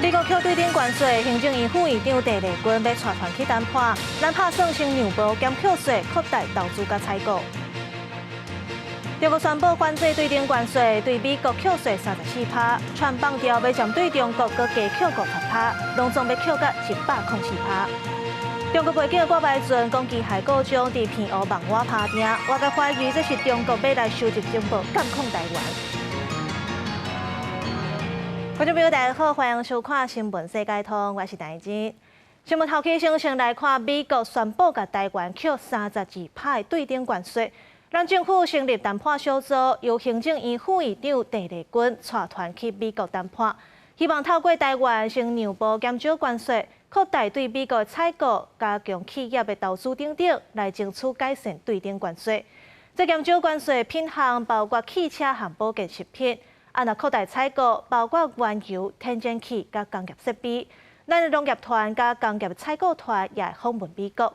美國扣對等關稅，行政院副院長鄭麗君欲帶團去談判，咱拍算先讓步減扣稅，擴大投資佮採購。中國宣布反制對等關稅，對美國扣稅34%，川普放調欲針對中國閣加扣50%，攏總欲扣到104%。中國背景的掛牌船攻擊海故障佇澎湖網外拍碇，外界懷疑這是中國欲來收集情報，監控台灣。觀眾朋友，大家好，歡迎收看《新聞世界通》，我是戴真。新聞頭起先先來看，美國宣布共台灣扣32%的對等關稅。咱政府成立談判小組，由行政院副院長鄭麗君帶團去美國談判，希望透過台灣先讓步減少關稅，擴大對美國採購、加強企業的投資等等，來爭取改善對等關稅。這減少關稅品項包括汽車和保健食品，啊，若擴大採購，包括原油、天然氣佮工業設備。咱的農業團佮工業採購團也會訪問美國。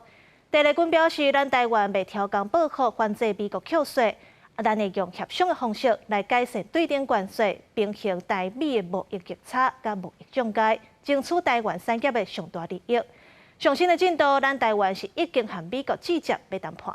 鄭麗君表示，咱台灣袂挑工報復反制美國扣稅，啊，咱會用協商的方式來改善對等關稅，平衡台美的貿易逆差佮貿易障礙，爭取台灣產業的上大利益。上新的進度，咱台灣是已經和美國直接欲談判。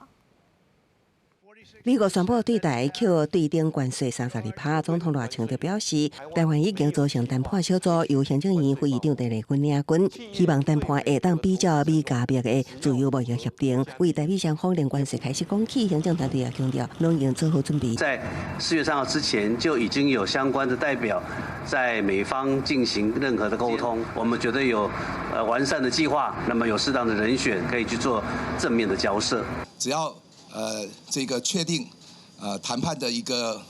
美國宣布對台扣對等關稅32%，總統賴清德表示，台灣已經組成談判小組，由行政院副院長鄭麗君領軍，希望談判會當比照美加墨的自由貿易協定，為台美雙方零關稅開始講起，行政團隊也強調，攏已經做好準備。在4月3號之前就已經有相關的代表在美方進行任何的溝通，我們覺得有完善的計劃，那麼有適當的人選可以去做正面的交涉。只要這個確定談判的一個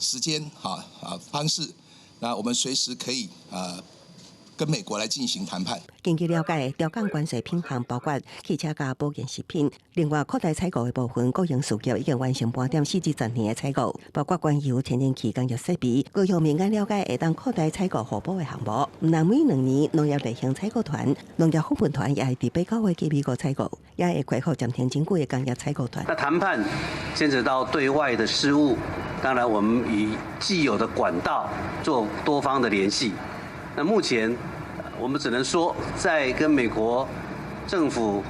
時間哈啊方式，那我們隨時可以跟美國來進行談判。根據了解，調降關稅品項包括汽車佮保健食品，另外擴大採購的部分，國營事業已經完成盤點4至10年的採購，包括原油、天然氣、工業設備。高雄民間了解會當擴大採購互補的項目，毋但每2年農業例行採購團、農業訪問團也會佇8、9月去美國採購，也會恢復暫停真久的工業採購團。那談判牽扯到對外的事務，當然我們以既有的管道做多方的聯繫。那目前，我們只能說，在跟美國政府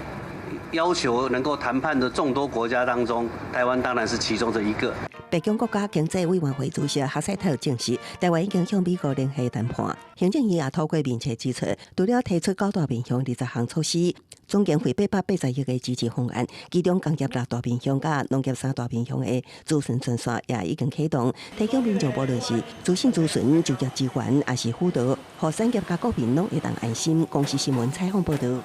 要求能夠談判的眾多國家當中，台灣當然是其中的一個。白宮國家經濟委員會主席哈塞特證實，台灣已經向美國聯繫談判。行政院也透過面冊指出，除了提出九大面向20項措施，總經費880億的支持方案，其中工業六大面向佮農業三大面向的諮詢專線也已經啟動，提供民眾無論是資訊諮詢、就業支援，抑是輔導，予產業佮國民攏會當安心。公視新聞採訪報導。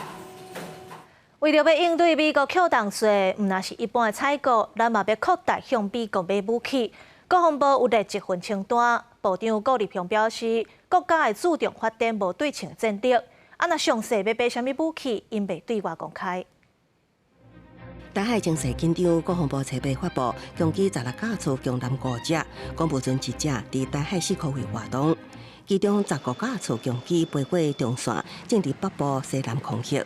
為著欲應對美國扣重稅，毋但是一般的採購，咱嘛欲擴大向美國買武器。國防部有列一份清單，部長顧立雄表示，國家會注重發展無對稱戰力。啊，若詳細欲買啥物武器，𪜶袂對外公開。台海情勢緊張，國防部初八發布，共機16架次強艦五隻，廣播船一隻佇台海四區域活動，其中15架次強機飛過中線，正佇北部西南空域。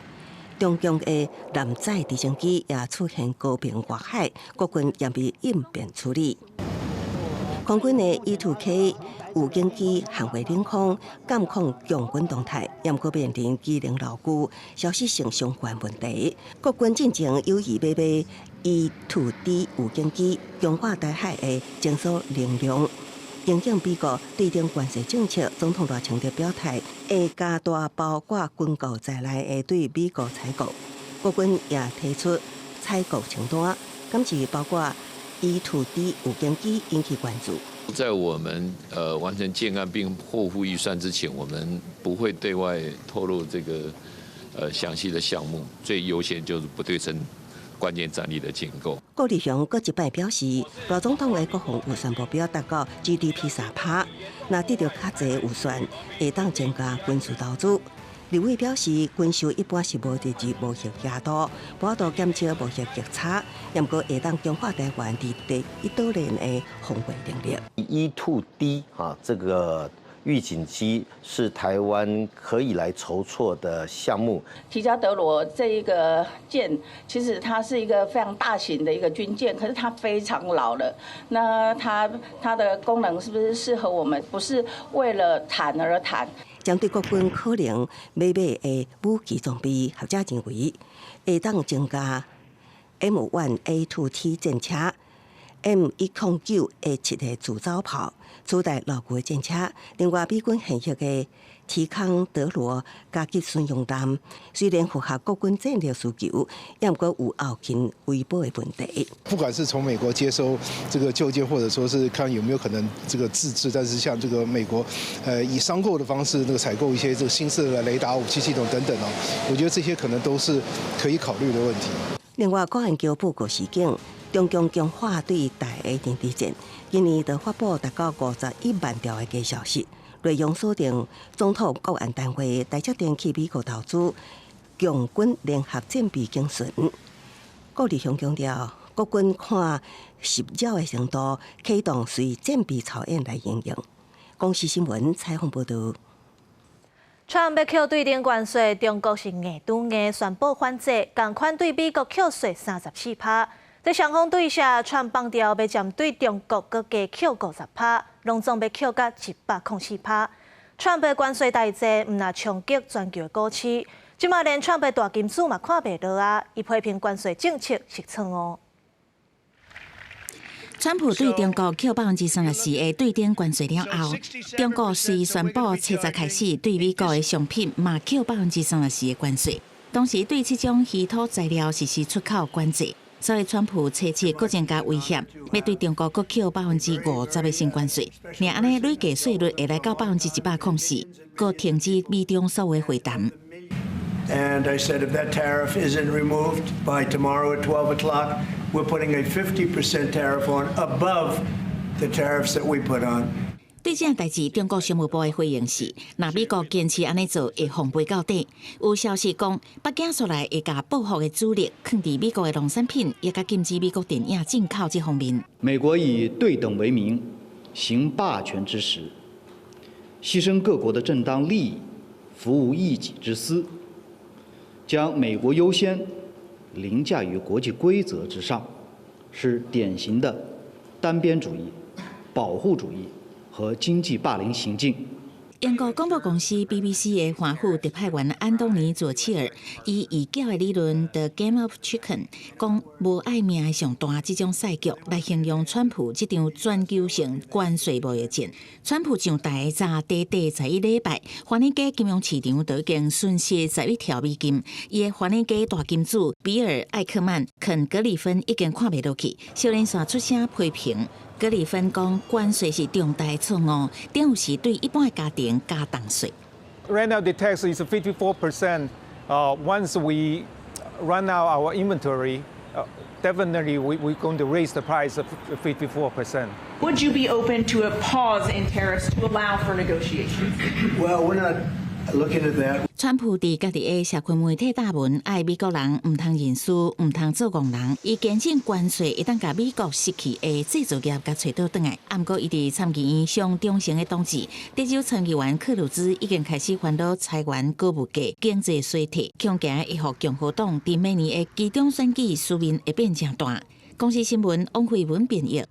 中共的艦載直升機也出現高頻越海，國軍嚴密應變處理。空軍的 E-2K 預警機捍衛領空，監控共軍動態，猶閣面臨機能老舊、消失性相關問題。國軍進前有意欲買 E-2D 預警機，強化台海的偵搜能量。影響美國對等關稅政策，總統賴清德表態，會加大包括軍購在內的對美國採購。國軍也提出採購清單，敢是包括 E-2D 預警機引起關注。在我們完成建案並獲付預算之前，我們不會對外透露這個詳細的項目。最優先就是不對稱關鍵戰力的建構。顧立雄閣一擺表示，賴總統的國防預算目標達到 GDP 3%，若得著較濟預算，會當增加軍事投資。立委表示，軍售一般是無日日貿易額度，無法度減少貿易逆差，毋過會當強化台灣佇第一島鏈的防衛能力。 E-2D 啊，這個預警機是台灣可以來籌措的項目。提加德羅這一個艦，其實它是一個非常大型的一個軍艦，可是它非常老了。那它的功能是不是適合我們？不是為了談而談。針對國軍可能欲買的武器裝備，學者認為會當增加 M1A2T 戰車、M109A7的自走炮，取代老舊的戰車。另外，美軍現役的提康德羅甲級巡洋艦，雖然符合國軍戰略需求，也毋過有後勤維保的問題。不管是從美國接收這個舊艦，或者說是看有沒有可能這個自製，但是像這個美國，以商購的方式，那個採購一些這個新式的雷達武器系統等等哦，我覺得這些可能都是可以考慮的問題。另外，國安局報告示警，中共強化對台的認知戰，今年就發布達到51萬條的假消息。內容鎖定總統國安單位台積電去美國投資，共軍聯合戰備警巡。郭立雄強調，國軍看襲擾的程度，啟動隨戰備操演來應用。公視新聞採訪報導。川普欲扣對等關稅，中國是硬拄硬宣布反制，仝款對美國扣稅34%。這雙方對下，川普放調欲針對中國閣加扣50%，攏總欲扣到104%。川普關稅大戰，毋但衝擊全球股市，這馬連川普大金主嘛看袂落啊！伊批評關稅政策是錯誤。川普對中國扣34%的對等關稅了後，中國隨宣布七十開始對美國的商品嘛扣34%的關稅，同時對這種稀土材料實施出口管制。所以川普初七閣增加威脅，欲對中國閣扣50%的新關稅，若按呢累計稅率會來到104%，閣停止美中所有會談。 And I said if that tariff isn't removed by tomorrow at 12 o'clock, we're putting a 50% tariff on above the tariffs that we put on. 對這項代誌，中國商務部的回應是：若美國堅持按呢做，會奉陪到底。有消息講，北京紲來會共報復的主力囥佇美國的農產品，也佮禁止美國電影進口這方面。美國以對等為名，行霸權之實，犧牲各國的正當利益，服務一己之私，將美國優先凌駕於國際規則之上，是典型的單邊主義、保護主義和經濟霸凌行徑。英國廣播公司 BBC 的華府特派員安東尼佐切爾以魚餃的理論 The Game of Chicken 講無愛命的上大這種賽局來形容川普這場全球性關稅貿易戰。川普上台才短短11禮拜，華爾街金融市場就已經損失11兆美金。伊的華爾街大金主比爾艾克曼、肯格里芬已經看袂落去，小連續出聲批評。格里芬講，關稅是重大錯誤，等於是對一般的家庭加重稅。 Right now the tax is 54%. Once we run out our inventory, definitely we're going to raise the price of 54%. Would you be open to a pause in tariffs to allow for negotiations? Well, we're not looking at that. 川普佇家己的社群媒體貼文，愛美國人毋通認輸，毋通做戇人。伊堅信關稅會當共美國失去的製造業共揣倒轉來。毋過，伊佇參議院上忠誠的同志，德州參議員克魯茲已經開始煩惱裁員、高物價、經濟衰退，恐驚會予共和黨佇明年的期中選舉輸面會變誠大。公視新聞王慧文編譯。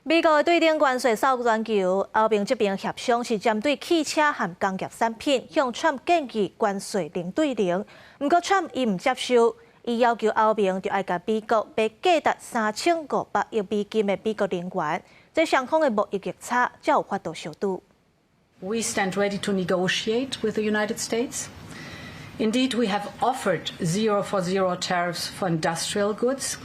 美國的對等關稅掃全球，歐盟這邊協商是針對汽車和工業產品向川普建議關稅零對零，毋過川普伊毋接受，伊要求歐盟著愛共美國買價值3500億美金的美國能源，這雙方的貿易逆差才有法度相拄。 We stand ready to negotiate with the United States. Indeed, we have offered zero for zero tariffs for industrial goods,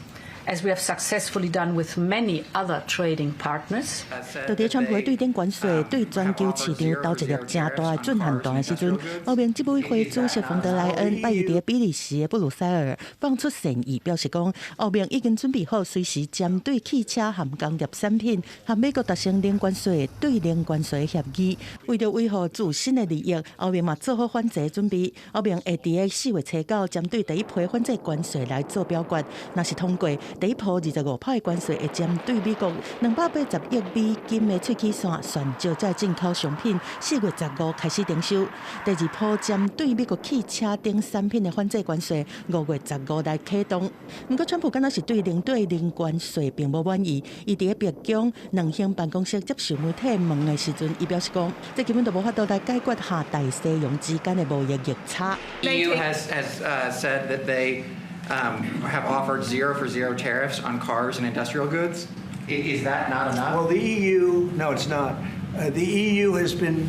as we have successfully done with many other trading partners. 就佇川普對等關稅對全球市場投一粒誠大的震撼彈的時陣，歐盟執委會主席馮德萊恩拜一佇比利時的布魯塞爾放出善意，表示講歐盟已經準備好隨時針對汽車和工業產品和美國達成零關稅對零關稅協議。為著維護自身的利益，歐盟嘛做好反制準備。歐盟會佇個4月初九針對第一批反制關稅來做表決，若是通過，第一波25趴的關稅會針對美國280億美金的喙齒線、橡膠這進口商品，4月15開始徵收。第二波針對美國汽車等產品的反制關稅，5月15來啟動。毋過，川普敢若是對零對零關稅並無滿意。伊佇白宮兩興辦公室接受媒體問的時陣，伊表示講，這根本就無法度來解決下大西洋之間的貿易逆差。 EU has said that they have offered zero for zero tariffs on cars and industrial goods. Is that not enough? Well, the EU, no, it's not. The EU has been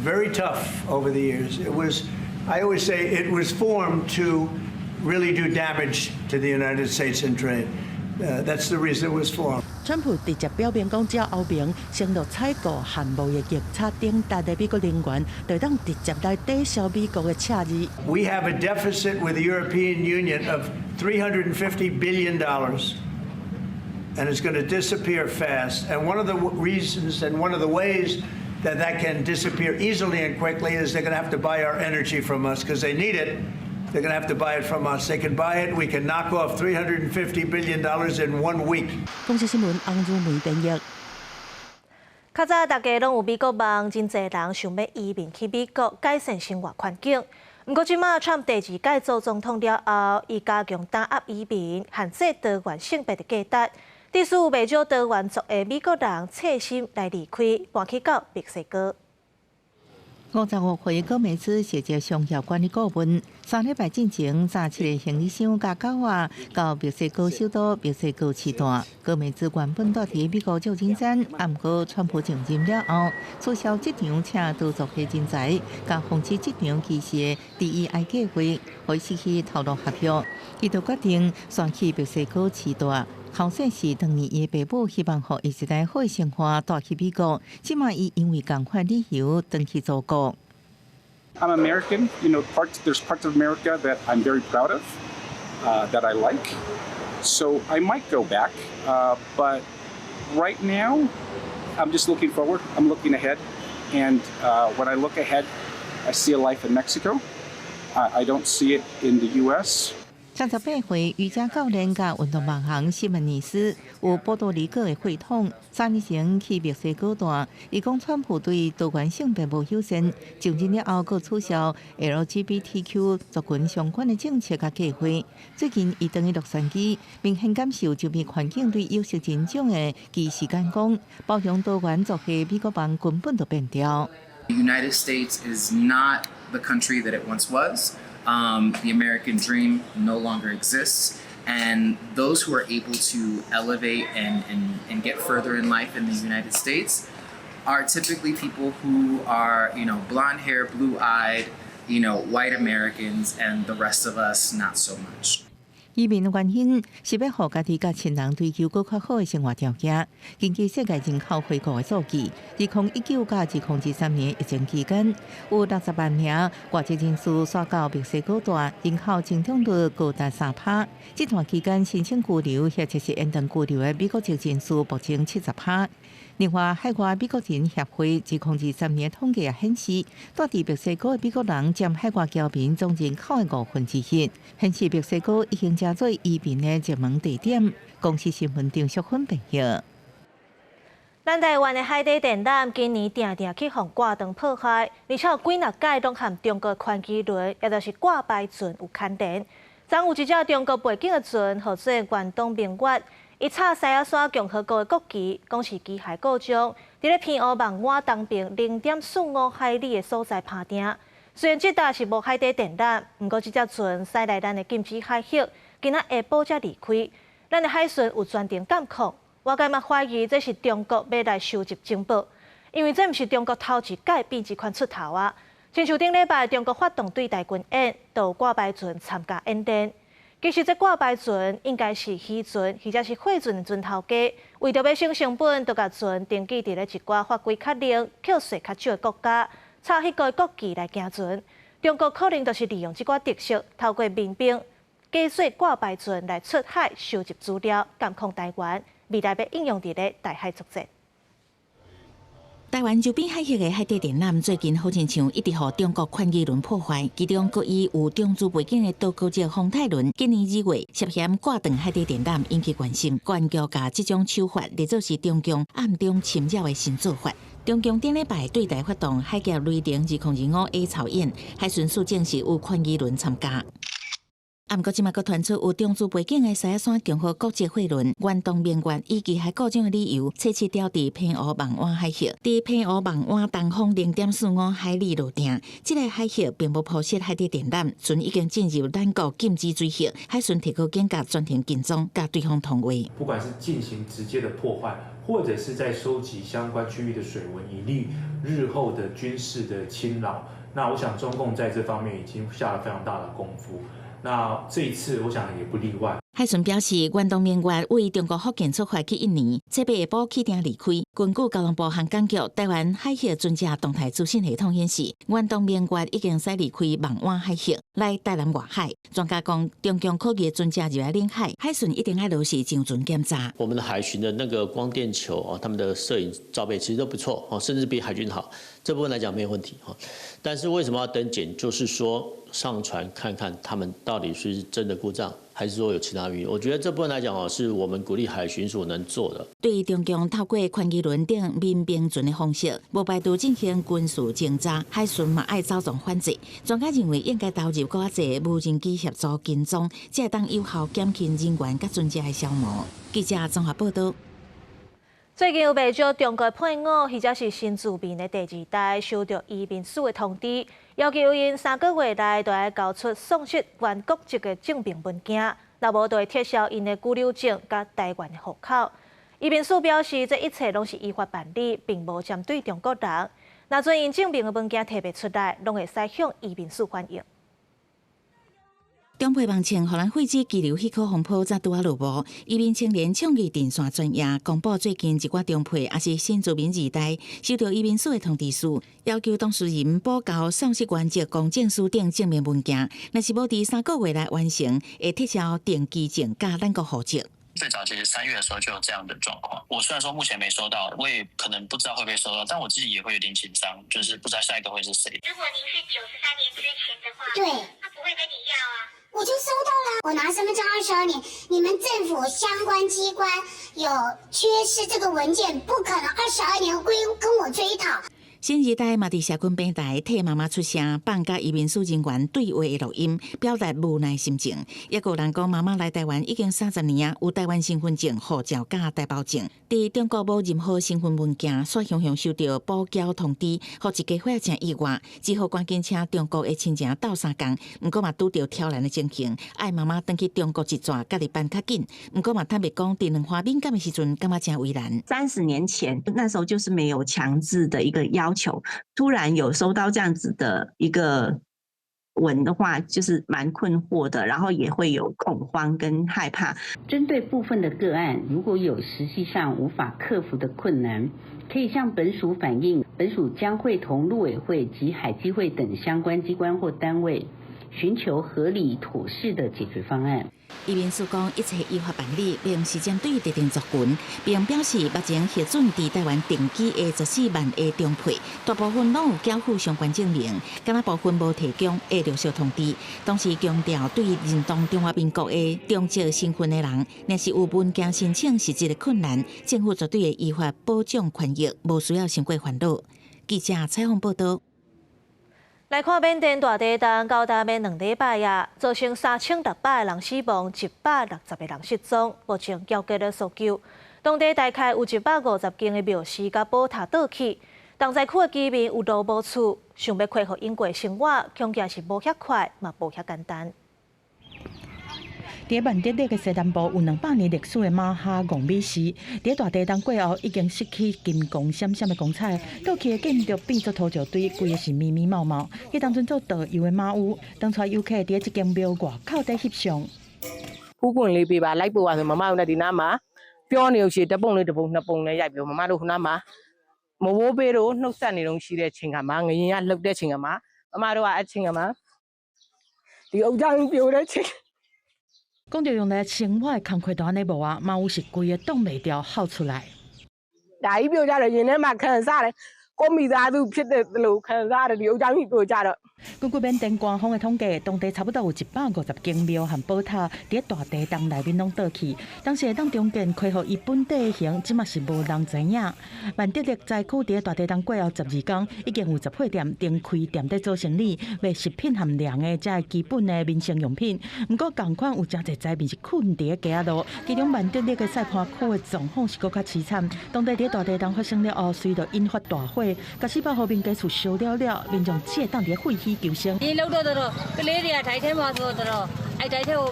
very tough over the years. It was, I always say, it was formed to really do damage to the United States in trade. That's the reason it was formed. 川普直接表明講，只要歐盟承諾採購和貿易逆差頂達的美國能源，就當直接來抵消美國的赤字。 We have a deficit with the European Union of $350 billion, and it's going to disappear fast. And one of the reasons and one of the ways that that can disappear easily and quickly is they're going to have to buy our energy from us because they need it. They're going to have to buy it from us. They can buy it. We can knock off $350 billion in one week. 公視新聞翁如梅編譯。較早大家攏有美國夢，真濟人想欲移民去美國改善生活環境。毋過這馬川普第二屆做總統了後，伊加強打壓移民，限制多元性別的價值，致使袂少多元族的美國人徹心來離開，搬去到墨西哥。55歲高美茲是一個商業管理顧問，3禮拜進前，揸七个行李箱佮狗仔到墨西哥首都墨西哥市蹛。高美茲原本蹛佇美國舊金山，毋過川普上任了後，取消職場請多族的人才，佮防止職場歧視的 DEI 計劃，予失去頭路合約，伊就決定徙去墨西哥市蹛。後生是當年伊的爸母希望予伊一代好的生活帶去美國，這馬伊因為仝款理由轉去祖國。 I'm American. There's parts of America that I'm very proud of, that I like. So I might go back, but right now, I'm just looking forward. I'm looking ahead, and when I look ahead, I see a life in Mexico. I don't see it in the U.S. 38歲瑜伽教練佮運動網紅西門尼斯有波多黎各的血統，3年前去墨西哥蹛。伊講川普對多元性別無友善，上任了後閣取消 LGBTQ 族群相關的政策佮計劃。最近伊轉去洛杉磯，明顯感受周邊環境對有色人種的歧視眼光，包容多元族的美國夢根本就變掉。 The United States is not the country that it once was. The American dream no longer exists. And those who are able to elevate and get further in life in the United States are typically people who are blonde hair, blue eyed, white Americans, and the rest of us not so much. 移民的原因是欲予家己佮親人追求閣較好的生活條件。根據世界人口回顧的數據，2019到2023年疫情期間，有60萬名外籍人士徙到墨西哥蹛，人口增長率高達3趴。這段期間申請居留或者是延長居留的美國籍人數暴增70趴。另外，海外美國人協會2023年統計也顯示，蹛佇墨西哥的美國人佔海外僑民總人口的1/5，顯示墨西哥已經成做移民的熱門地點。公視新聞張淑芬報道。咱台灣的海底電纜今年定定去予掛斷破壞，而且有幾若擺攏和中國寬機輪，也就是掛牌船有牽連。昨有一隻中國背景的船，號做遠東明月，伊插獅仔山共和國的國旗，講是機械故障，佇咧澎湖望灣東邊0.45海里的所在拍碇。雖然這搭是無海底電纜，毋過這隻船駛來咱的禁止海域，今仔下晡才離開。咱的海巡有全程監控，外界嘛懷疑這是中國欲來收集情報，因為這毋是中國頭一擺變這款出頭啊。親像頂禮拜中國發動對台軍演，就有掛牌船參加演練。其實這掛牌船應該是漁船，或者是貨船的船頭家，為著欲省成本，就共船登記佇咧一寡法規較冷、扣稅較少的國家，插彼國的國旗來行船。中國可能就是利用這寡特色，透過民兵假做掛牌船來出海收集資料，監控台灣，未來欲應用佇咧台海作戰。台灣周邊海域的海底電纜最近好親像一直予中國寬機輪破壞，其中閣以有中資背景的多國籍風泰輪，今年2月涉嫌割斷海底電纜，引起關心。國安局共這種手法列做是中共暗中侵擾的新做法。中共頂禮拜對台發動海峽雷霆2025 A 操演，海巡署證實有寬機輪參加。啊，毋過這馬閣傳出有中資背景的獅仔山強號國際貨輪、遠東明月以機械故障的理由，測試調佇澎湖網灣海域，佇澎湖網灣東方0.45海里落定。這个海域並無鋪設海底電纜，船已經進入咱國禁止水域，海巡提高警覺，全程跟蹤，佮對方通話。不管是進行直接的破壞，或者是在收集相關區域的水文，以利日後的軍事的侵擾。那我想中共在這方面已經下了非常大的功夫。那這一次，我想也不例外。海巡表示，遠東明月為中國福建出發去印尼，這擺下晡起定離開。根據交通部航港局台灣海峽船隻動態資訊系統顯示，遠東明月已經駛離開網灣海域，來台南外海。專家講，中共科技船隻入來領海，海巡一定愛落實上船檢查。我們的海巡的那個光電球啊，他們的攝影照備其實都不錯哦，甚至比海軍好。這部分來講沒有問題哈。但是為什麼要登檢？就是說上船看看他們到底是真的故障，還是說有其他原因？我覺得這部分來講哦，是我們鼓勵海巡署能做的。對中共透過寬機輪等民兵船的方式，無排除進行軍事偵查，海巡嘛愛走動反制。專家認為應該投入閣較濟無人機協助跟蹤，才會當有效減輕人員佮船隻的消耗。記者綜合報道。最近有袂少中國配偶或者是新住民的第二代收到移民署的通知，要求𪜶3個月內就愛交出喪失原國籍的證明文件，若無就會撤銷𪜶的居留證佮台灣的戶口。移民署表示，這一切攏是依法辦理，並無針對中國人。若陣𪜶證明的文件提袂出來，攏會使向移民署反映。中配網稱，予人廢止居留許可風波才拄仔落幕。移民青年倡議陣線專頁公布最近一寡中配抑是新住民二代收到移民署的通知書，要求當事人補交喪失原籍公證書等證明文件，若是無佇3個月內完成，會撤銷定居證佮咱國戶籍。最早其實3月的時候就有這樣的狀況。我雖然說目前沒收到，我也可能不知道會不會收到，但我自己也會有點緊張，就是不知道下一個會是誰。如果您是93年之前的話，對，他不會跟你要啊。我就收到了，我拿身份證22年，你們政府相關機關有缺失這個文件，不可能22年歸跟我追討。新二代嘛佇社群平台替媽媽出聲，放佮移民署人員對話的錄音，表達無奈心情。抑閣有人講，媽媽來台灣已經30年啊，有台灣身份證、護照佮台胞證，佇中國無任何身份文件，煞雄雄收到補繳通知，予一家伙誠意外，只好趕緊請中國的親情鬥相共。毋過嘛拄著挑難的情形，愛媽媽轉去中國一轉，家己辦較緊。毋過嘛坦白講，佇兩岸敏感的時陣，感覺誠為難。30年前，那時候就是沒有強制的一個要求，突然有收到這樣子的一個文的話，就是蠻困惑的，然後也會有恐慌跟害怕。針對部分的個案，如果有實際上無法克服的困難，可以向本署反映，本署將會同陸委會及海基會等相關機關或單位，尋求合理妥適的解決方案。移民署講，一切依法辦理，並毋是針對特定族群，並表示目前核准佇台灣定居的14萬個中配，大部分攏有繳付相關證明，敢若部分無提供，會陸續通知。同時強調，對認同中華民國的中籍身份的人，若是有文件申請實質的困難，政府絕對會依法保障權益，無需要傷過煩惱。記者採訪報導。來看緬甸大地震到今欲2禮拜啊，造成3600個人死亡，160個人失蹤，目前焦急咧搜救。當地大概有150間的廟寺佮寶塔倒去，重災區的居民有路無厝，想欲恢復以過生活，恐驚是無遐快，嘛無遐簡單。佇曼德勒的西南部有200年歷史的瑪哈戇米寺，佇大地震過後已經失去金光閃閃的光彩，倒去的建築變做土石堆，規个是密密茂茂。彼當陣做導遊的馬烏，當帶遊客佇這間廟外口佇翕相。 ဖူးပွင့်လေးပေးပါလိုက်ပို့ပါဆိုမမတို့လည်းဒီနားမှာပြောနေလို့ရှိရင်တပုံလေးတပုံနှစ်ပုံနဲ့ရိုက်ပြီးမမတို့ခုနားမှာမဘိုးပေးတို့နှုတ်ဆက်နေတော့ရှိတဲ့ချိန်ကမှာငရင်ကလှုပ်တဲ့ချိန်ကမှာမမတို့ကအချိန်ကမှာဒီအုတ်ချောင်းပြိုတဲ့ချိန် 講著用來生活的工課都按呢無啊，馬有是規个擋袂牢，哭出來。 ဒါကြီးပြိုကြတော့ရင်ထဲမှာခံစားတယ် ကိုမိသားစုဖြစ်တဲ့လို့ခံစားရတယ်ဒီဥစ္စာကြီးပြောကြတော့ 根據緬甸官方的統計，當地差不多有150間廟和寶塔佇大地震內面攏倒去。當時會當重建恢復伊本地形，這馬是無人知影。曼德勒災區佇大地震過後12工，已經有十貨店重開店佇做生理，賣食品和糧的這基本的民生用品。毋過仝款有誠濟災民是睏佇街仔路，其中曼德勒的塞潘區的狀況是閣較悽慘。當地佇大地震發生了後，隨著引發大火，共400戶民家厝燒了了，民眾只會當佇廢墟求生。 ဒီလောက်တော့တော့ကလေးတွေကဒိုက်ထဲမှာဆိုတော့အဲ့ဒိုက်ထဲကို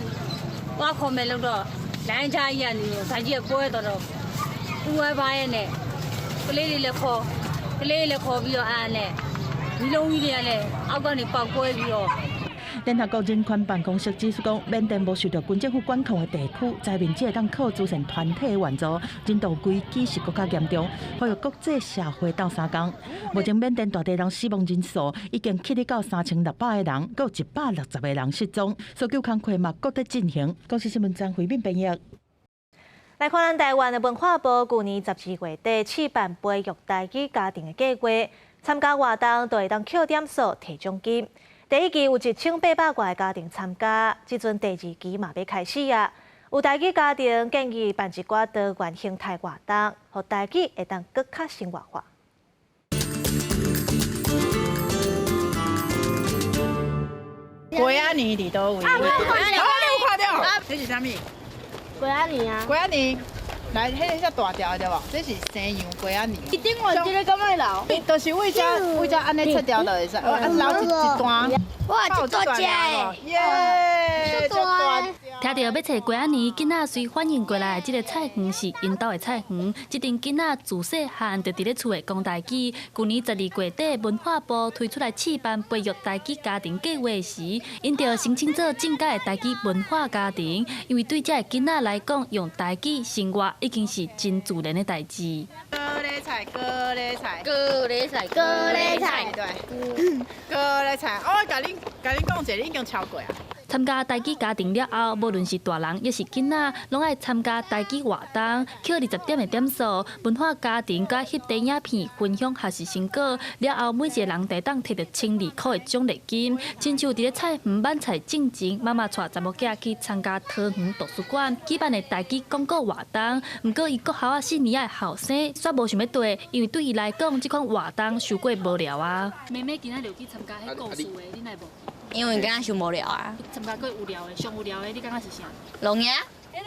သွားခေါ်မယ်လို့တော့လမ်းချကြီးကနေဒိုက်ကြီးကကွဲတော့တော့ဦးဝဲပါရဲ့နဲ့ကလေးတွေလည်းခေါ်ကလေးလည်းခေါ်ပြီးတော့အဲ့နဲ့ဒီလုံးကြီးတွေကလည်းအောက်ကနေပေါက်ကွဲပြီးတော့ 聯合國人權辦公室指出講，緬甸無受著軍政府管控的地區，災民只會當靠慈善團體援助，人道危機是閣較嚴重，呼籲國際社會鬥相共。目前緬甸大地震死亡人數已經去到3600個人，閣有160個人失蹤，搜救工作嘛閣佇進行。公視新聞張惠敏編譯。來看咱台灣的文化部，舊年12月底試辦培育台語家庭的計劃，參加活動就會當扣點數提獎金。第一期有1800外個家庭參加，這陣第二期嘛欲開始啊！有台語家庭建議辦一寡多元形態活動，予台語會當閣較生活化。粿仔年佇佗位？啊，你有看著？這是啥物？粿仔年啊！粿仔年，來，彼個遮大條對無？這是生羊粿仔年。頂懸這个敢愛留？就是為遮為遮按呢切掉就會使，啊留一一段。哇，這大隻！耶，這大。聽著欲揣粿仔年，囡仔隨反應過來，這个菜園是𪜶兜的菜園。這陣囡仔自細漢就佇咧厝內講台語。舊年12月底，文化部推出來試辦培育台語家庭計劃時，𪜶就申請做正解的台語文化家庭，因為對這个囡仔來講，用台語生活已經是真自然的代誌。高麗菜，高麗菜，高麗菜，高麗菜，對，高麗菜。我共恁共恁講一下，你已經超過啊。參加台語家庭了後，無論是大人抑是囡仔，攏愛參加台語活動，扣20點的點數。文化家庭佮翕電影片分享學習成果了後，每一個人會當提著1200塊的獎勵金。親像佇咧菜園挽菜進前，媽媽帶查某囝去參加桃園圖書館舉辦的台語講古活動。毋過伊國校仔四年仔的後生，煞無想欲綴，因為對伊來講，這款活動傷過無聊啊。妹妹今仔日有去參加彼故事的，你若無？因為感覺傷無聊啊。參加過無聊的，上無聊的，你感覺是啥？龍爺。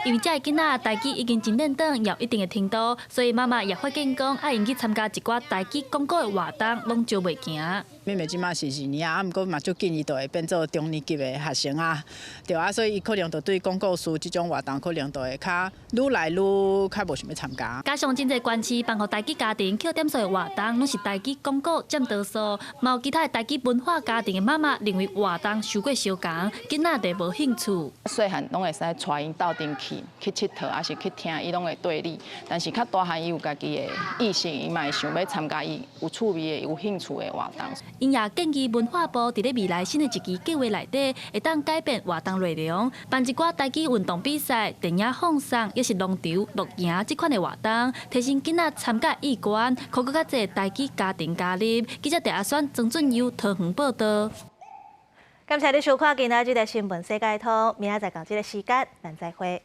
因為這个囡仔台語已經真練轉，也有一定的程度，所以媽媽也發現講，愛𪜶去參加一寡台語講古的活動，攏招袂行。妹妹這馬是二年啊，毋過嘛足緊，伊就會變做中年級的學生啊，對啊，所以伊可能就對講故事這種活動，可能就會較愈來愈較無想欲參加。加上真濟縣市辦予台語家庭扣點數的活動，攏是台語講古佔多數，嘛有其他的台語文化家庭的媽媽認為活動傷過相仝，囡仔就無興趣。細漢攏會使帶𪜶鬥陣去去𨑨迌，抑是去聽，伊攏會綴你。但是較大漢，伊有家己的意識，伊嘛會想欲參加伊有趣味的、有興趣的活動。𪜶也建議文化部佇咧未來新的一期計劃內底，會當改變活動內容，辦一寡台語運動比賽、電影放送，抑是農場、露營這款的活動，提升囡仔參加意願，予閣較濟台語家庭加入。記者鄭阿選、曾俊佑桃園報導。感謝你收看今仔日的新聞世界通，明仔載仝這个時間，咱再會。